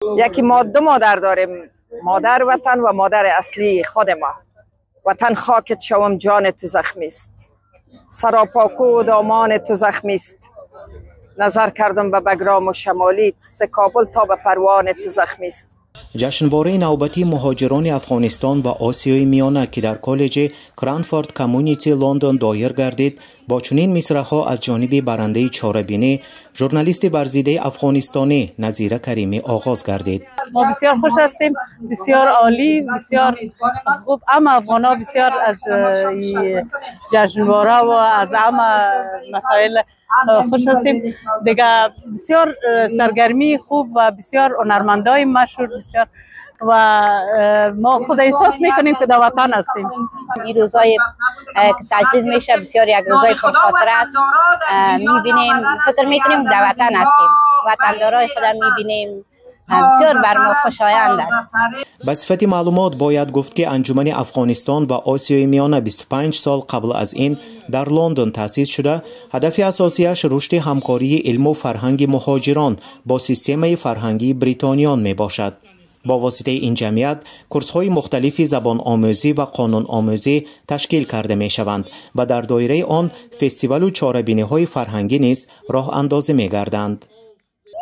Яки мо ду модар дорем, модар ватан ва модари аслии худ мо. Ватан хокат шавам, ҷони ту захмист, саропо кӯҳу домани ту захмист. Назар кардам ба Багрому Шамолит, зи Кобул то ба Парвони ту захмист. Ҷашнвораи навбатии муҳоҷирони Афғонистон ва Осиёи Миёна, ки дар коллеҷи Кранфорд Коммунити Лондон доир гардид, бо чунин мисраҳо аз ҷониби барандаи чорабинӣ, журналисти варзидаи афғонистонӣ Назира Каримӣ оғоз гардид. Мо бисёр хуш ҳастем, бисёр олӣ, бисёр хуб. Ҳама афғонҳо бисёр аз ҷашнвора ва аз ҳама масоил хуш ҳастем. Дига бисёр саргармии хуб ва бисёр ҳунармандои машҳур бисёр ва мо худ эҳсос мекунем, ки дар ватан ҳастем. Ин рӯзҳое ки таҷлил меша, бисёр як рӯзҳои пурхотира аст. Мебинем, фикр мекунем, дар ватан ҳастем, ватандорои худам мебинем, бисёр бар мо хушоянд аст. Ба сифати маълумот бояд гуфт, ки Анҷумани Афғонистон ва Осиёи Миёна 25 сол қабл аз ин дар Лондон таъсис шуда, ҳадафи асосияш рушди ҳамкории илму фарҳанги муҳоҷирон бо системаи фарҳангии бритониён мебошад. Бо воситаи ин ҷамъият курсҳои мухталифи забономӯзӣ ва қонуномӯзӣ ташкил карда мешаванд ва дар доираи он фестивалу чорабиниҳои фарҳангӣ низ роҳандозӣ мегарданд.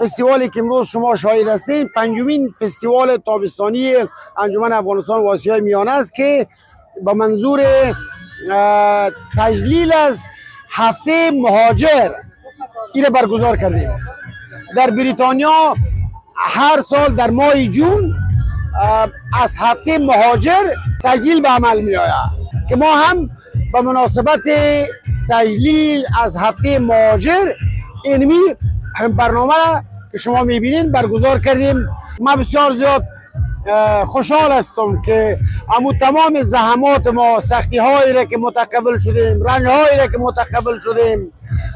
Фестивали ки имрӯз шумо шоҳид ҳастед, панҷумин фестивали тобистонии Анҷумани Афғонистон ва Осиёи Миёна аст, ки ба манзури таҷлил аз ҳафтаи муҳоҷир иро баргузор кардем. Дар Бритониё ҳар сол дар моҳи ҷун аз ҳафтаи муҳоҷир таҷлил ба амал меояд, ки мо ҳам ба муносибати таҷлил аз ҳафтаи муҳоҷир инми барнома ки шумо мебинед баргузор кардем. Ман бисёр зиёд хушҳол ҳастам, ки аму тамоми заҳмات мо, сахтиҳоеро ки мутақаббил шудем, ранҷҳоеро ки мутақаббил шудем,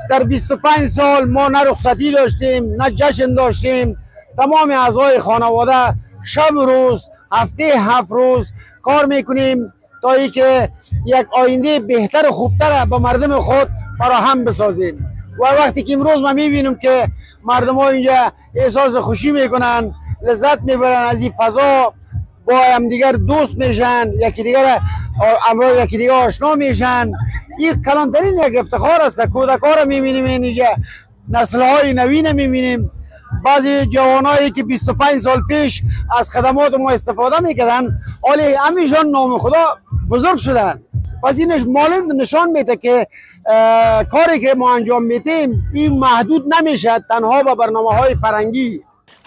дар 25 сол мо на рухсатӣ доштем, на ҷашн доштем. Тамоми аъзои хонавода шабу рӯз, ҳафтаи 7 рӯз кор мекунем, то ин ки як ояндаи беҳтару хубтар ба мардуми худ фароҳам бисозем. Ва вақте ки имрӯз ман мебинам, ки мардум ҳо инҷа эҳсоси хушӣ мекунанд, лаззат мебаранд аз ин фазо, бо ҳамдигар дӯст мешаванд, яки дигар ҳамроҳи яки дигар ошно мешаванд, ин калонтарин як ифтихор аст. Кӯдакҳоро мебинем инҷа, наслҳои навина мебинем. Баъзе ҷавонҳое ки 25 сол пеш аз хидмات мо истифода мекарданд, ҳоле ҳамешон номи худо бузург шуданд. Пас ин маълум нишон медиҳад, ки коре ки мо анҷом медиҳем, ин маҳдуд намешавад танҳо ба барномаҳои фарҳангӣ.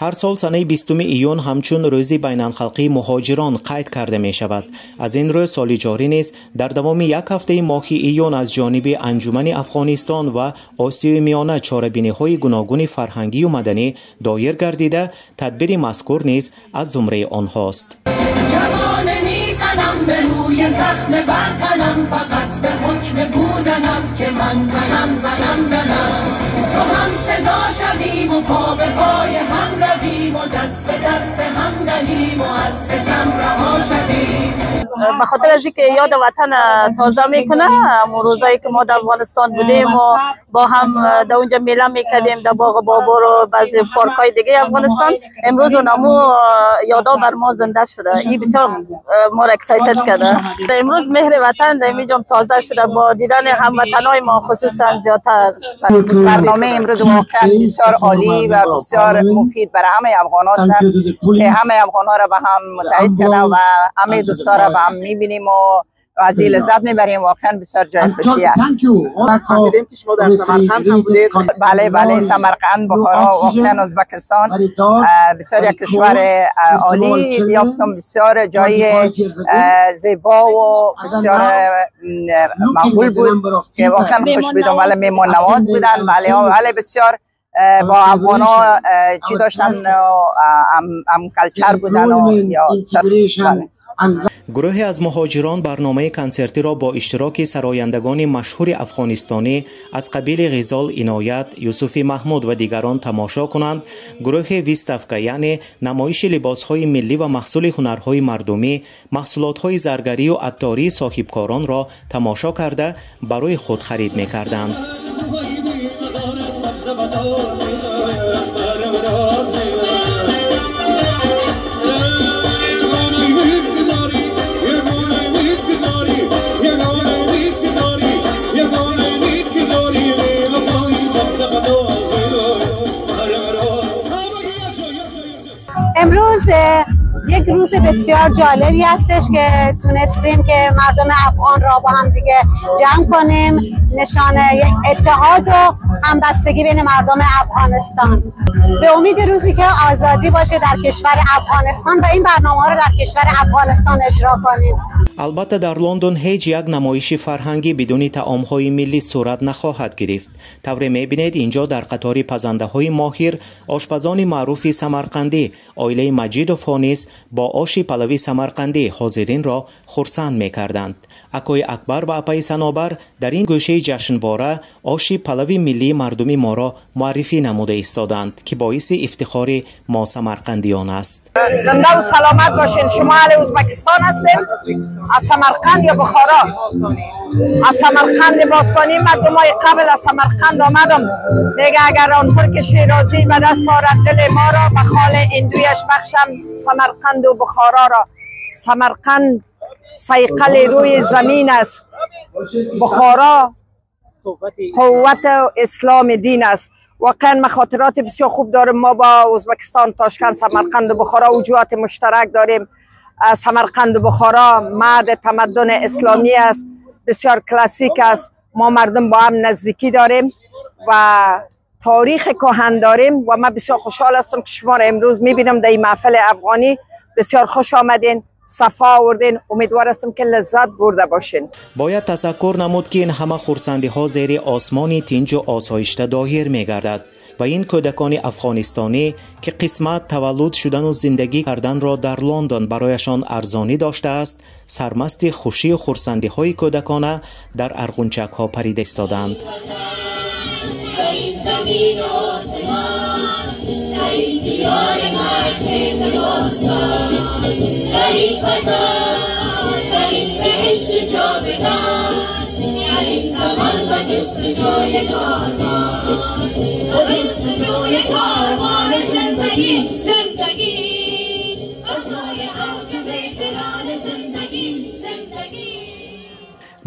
Ҳар сол санаи 20 июн ҳамчун рӯзи байналхалқии муҳоҷирон қайд карда мешавад. Аз ин рӯ соли ҷорӣ низ дар давоми як ҳафтаи моҳи июн аз ҷониби Анҷумани Афғонистон ва Осиёи Миёна чорабиниҳои гуногуни фарҳангию маданӣ доир гардида, тадбири мазкур низ аз зумраи онҳост. به روی زخم برتنم، فقط به حکم بودنم که من زنم، زنم، زنم. چو هم صدا شویم و پا به پای هم رویم و دست به دست هم دهیم و از ستم رها شویم. به خاطر از اینکه یاد وطن تازه میکنه. روزایی که ما در افغانستان بودیم و با هم در اونجا میله میکردیم، در باغ بابر و بعضی پارک های دیگه افغانستان، امروز اونمو یادا بر ما زنده شده. این بسیار ما را excited کرده. امروز مهر وطن در اینجا تازه شده با دیدن هموطنای ما، خصوصا زیادتر. برنامه امروز واقعا بسیار عالی و بسیار مفید برای همه افغان هاست که همه افغان ها را به هم متحد کرده و همه دوستا را به هم میبینیم و از این لذت میبریم. واقعا بسیار جای خوشی است. فهمیدیم که شما در سمرقند هم بودید. بله بله، سمرقند، بخارا، واقعا ازبکستان بسیار یک کشور عالی یافتم، بسیار جای زیبا و بسیار مقبول بود که واقعا خوش بودم. ولی میمان نواز بودن، بله ولی بسیار با افغان ها چی داشتن، هم culture بودن و یا بله. Гурӯҳе аз муҳоҷирон барномаи консертиро бо иштироки сарояндагони машҳури афғонистонӣ аз қабили Ғизол Иноят, Юсуфи Маҳмуд ва дигарон тамошо кунанд. Гурӯҳи выставка, яъне намоиши либосҳои миллӣ ва маҳсули ҳунарҳои мардумӣ, маҳсулотҳои заргарию аттории соҳибкоронро тамошо карда, барои худ харид мекарданд. امروز یک روز بسیار جالبی هستش که تونستیم که مردم افغان را با هم دیگه جمع کنیم، نشانه اتحاد و همبستگی بین مردم افغانستان. به امید روزی که آزادی باشه در کشور افغانستان و این برنامه رو در کشور افغانستان اجرا کنیم. البته در لندن هیچ یک نمایش فرهنگی بدون طعام‌های ملی صورت نخواهد گرفت. طور می‌بینید اینجا در قطار پزنده‌های ماهر آشپزان معروف سمرقندی عائله مجیدوف نیز با آش پلوی سمرقندی حاضرین را خرسند می‌کردند. اکای اکبر و اپای سنابر در این گوشه جشنواره آش پلوی ملی مردم ما را معرفی نموده ایستادند که باعث افتخار ما سمرقندیان است. زنده و سلامت باشین. شما اهل ازبکستان هستین؟ از سمرقند یا بخارا؟ از سمرقند باستانی. مردم های قبل از سمرقند آمدم. میگه اگر آن ترک شیرازی به دست آرد دل ما را، به خال هندویش بخشم سمرقند و بخارا را. سمرقند صیقل روی زمین است، بخارا قوت اسلام دین است. واقعا من خاطرات بسیار خوب دارم. ما با ازبکستان، تاشکند، سمرقند و بخارا وجوهات مشترک داریم. سمرقند و بخارا مهد تمدن اسلامی است، بسیار کلاسیک است. ما مردم با هم نزدیکی داریم و تاریخ کهن داریم و من بسیار خوشحال هستم که شما را امروز میبینم در این محفل افغانی. بسیار خوش آمدین، صفا آوردین. امیدوار هستم که لذت برده باشین. باید تذکر نمود که این همه خرسندی ها زیر آسمان تینج و آسایشته دایر میگردد و این کودکان افغانستانی که قسمت تولد شدن و زندگی کردن را در لندن برایشان ارزانی داشته است، سرمست خوشی و خرسندی های کودکانه در ارغونچک ها پریده ایستادند.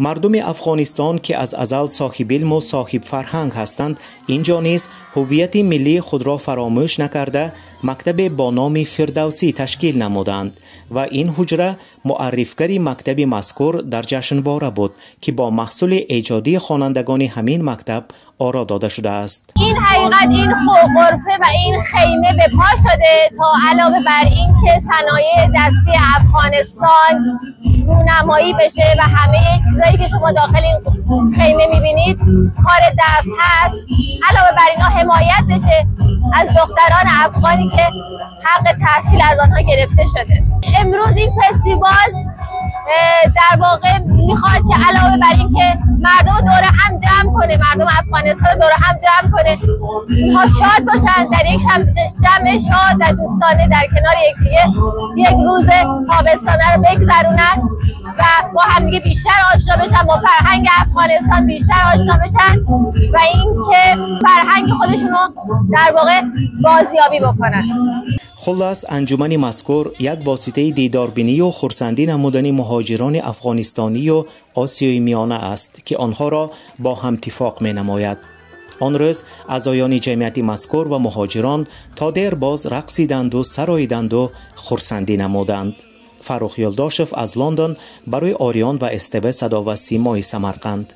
مردم افغانستان که از ازل صاحب علم و صاحب فرهنگ هستند، اینجا نیز هویت ملی خود را فراموش نکرده مکتب با نام فردوسی تشکیل نمودند و این حجره معرفگر مکتب مذکور در جشنواره بود که با محصول ایجادی خوانندگان همین مکتب آرا داده شده است. این حقیقت این غرفه و این خیمه به پا شده تا علاوه بر این که صنایع دستی افغانستان رونمایی بشه و همه چیزایی که شما داخل این خیمه میبینید کار دست هست، علاوه بر اینا حمایت بشه از دختران افغانی که حق تحصیل از آنها گرفته شده. امروز این فستیوال در واقع میخواد که علاوه بر این که مردم دور هم جمع کنه، مردم افغانستان دور هم جمع کنه، اینها شاد باشن در یک جمع شاد و دوستانه در کنار یکدیگه یک روز تابستانه رو بگذرونن و با همدیگه بیشتر آشنا بشن، با فرهنگ افغانستان بیشتر آشنا بشن و اینکه فرهنگ خودشون رو در واقع بازیابی بکنن. خلاص انجمن مذکور یک واسطه دیداربینی و خرسندی نمودن مهاجران افغانستانی و آسیای میانه است که آنها را با هم اتفاق می نماید. آن روز اعضایان جمعیت مذکور و مهاجران تا دیر باز رقصیدند و سراییدند و خرسندی نمودند. فرخ یلداشف از لندن برای آریان و استوه صدا و سیمای سمرقند.